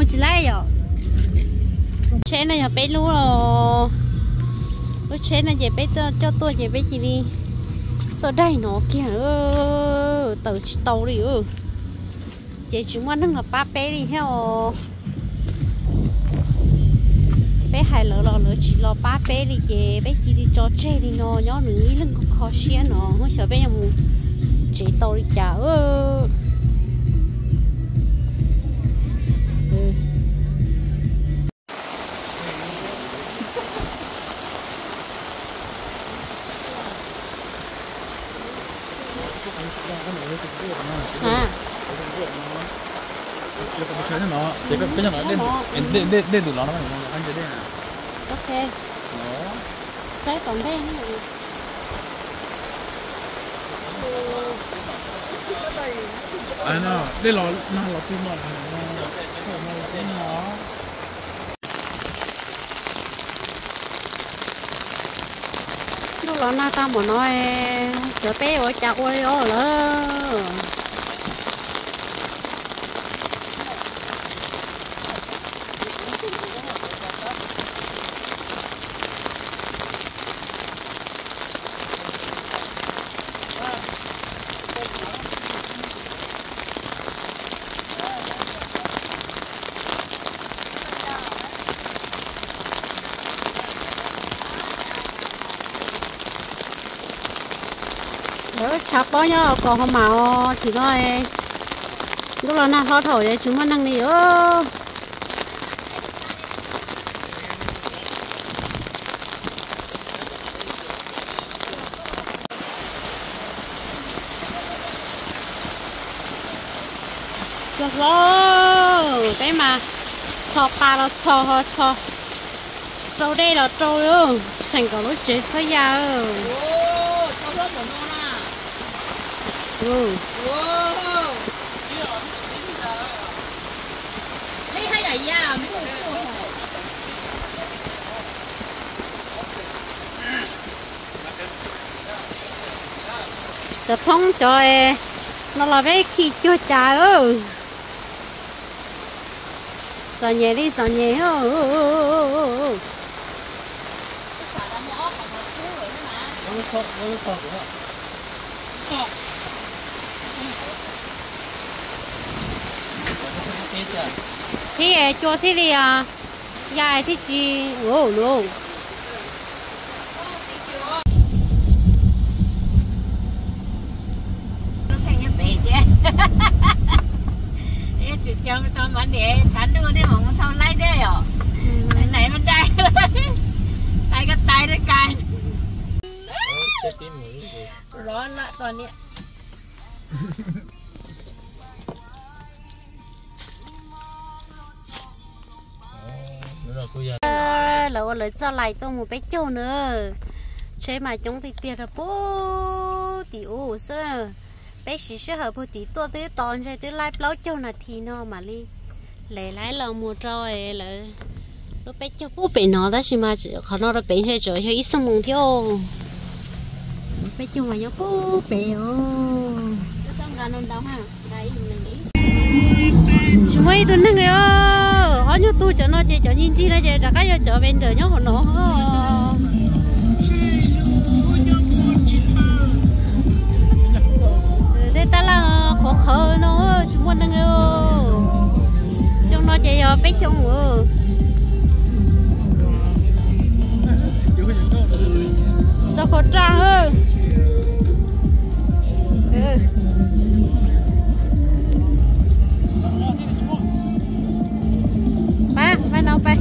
Tsis laib yom. Tsheb no yog peb lub, lub tsheb no ces peb coj tuaj ces peb cia li tuaj daig no kiag, taws tsis tau li. Ces tsis muaj neeg los pab peb li thiab os. Peb hais lawv los lawv tsis los pab peb li ces peb cia li tso tseg li no nyob nws ib leeg kho kho siab no, xyov peb yuav mus tsev tau li cas. Saib tom ntej. Dej los nag los twg no, no. Ntuj los nag tag npaum no, cov peb ua cas ua li os lawm. Tshav pob nyob kom ho mam os, tsis no ntuj los nag hlob dhau tsis muaj neeg li os. Cua hlob, peb mas txhos pas los txhos, txhos rau dej los rau, txheem kom lub tsev txhob ya. Cov thoob cov no los peb khi cuag cas. Txom nyem li txom nyem. Thiab cua thiaj li ya thiaj tsis ua no. Tsis coob tau mas niam tshav ntuj thiab mas mus thau laib thiab yom. Nais mas dai, tais koj tais rau kais. Rov lawm tos niam. Lawv ua lawv txoj lais tuaj mus peb caug na. Tsheb mas coob tiag tiag rau puag tim ub xwb. Peb siv sij hawm puag tim tuaj twb tos ntshe twb laib plaub caug nas this no mam li, mam laib los mus rau lawv lub peb caug puag pem no tab sis mas qhov no rau pem ntshe tseem yog ib xuab moos thiab. Peb caug mas nyob puag pem os. Tsis muaj ib tug neeg li os. Ob nyuag tug cov no ces cov ncig ncig no ces rov qab yog cov vendor nyob hauv no. Tej tab laj qhuav qhawv no tsis muaj neeg li. Xyoo no ces yog peb xyoo. Tso khov raj. Pab, pab no pab.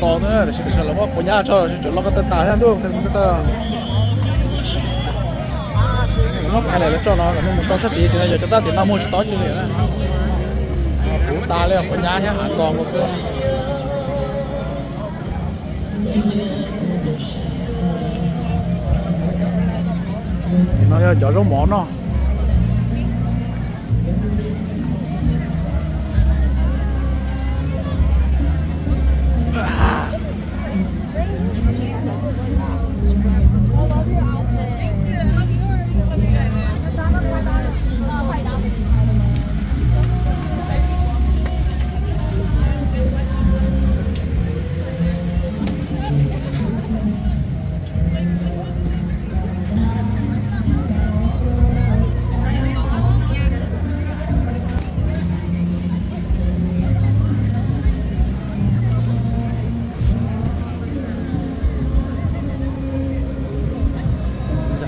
Nkos xwb, tam sim no lawv muab quav nyab tso, tseem los ko taw tas thiab ntuj, ko taw. Muab phais lawm lawv tso no, lawv mus tau sab tid, tseem yog cov tab tim no muag tsis tau tsi li na. Puv tas li, quav nyab thiab hav nkos nkaus xwb. No yog cov zaub mov no.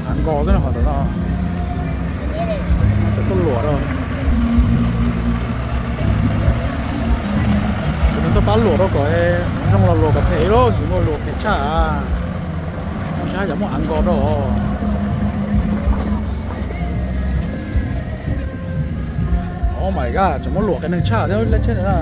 Hav nkos xwb no, qhov tom no cov tuaj luam rau. Kuv nws tuaj pab luam rau kom zoo los luam kom phem lawm, tsis muaj luam phem tshaj. Saib yog muaj hav nkos rau. Oh my god, tseem muab luam qias neeg tshaj thiab lab tsheb na.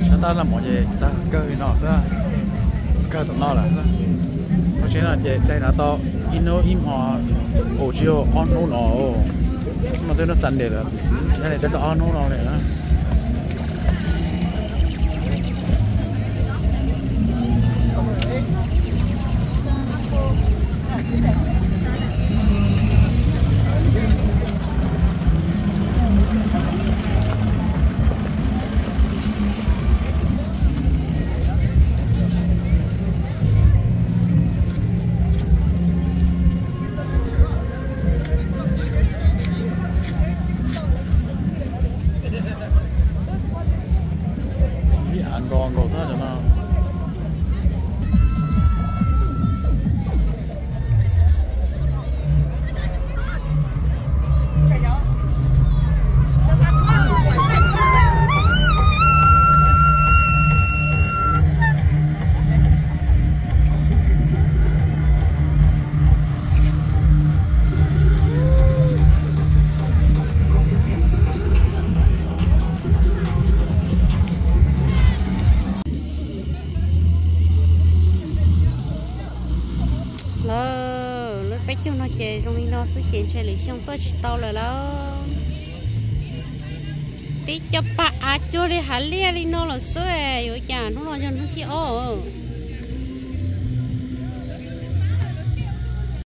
Sab tab laj mov ces tag kawg li no xwb, kawg tom no lawm. Ua tsev no ces daig no tau ib hnub ib hmo, ua tsis yog ob hnub no, no twb hnub Sunday lawm, daig tau ob hnub no lawm. Ib hav nkos nkaus xwb cov no. Lawm, lub peb caug no ces zoo li no xwb ces ntshe lwm xyoo tuaj tsis tau lawm lauj. Tib co paj av cuag li hav liaj li no lawm xwb, yuav cas hnub no yog hnub thib ob.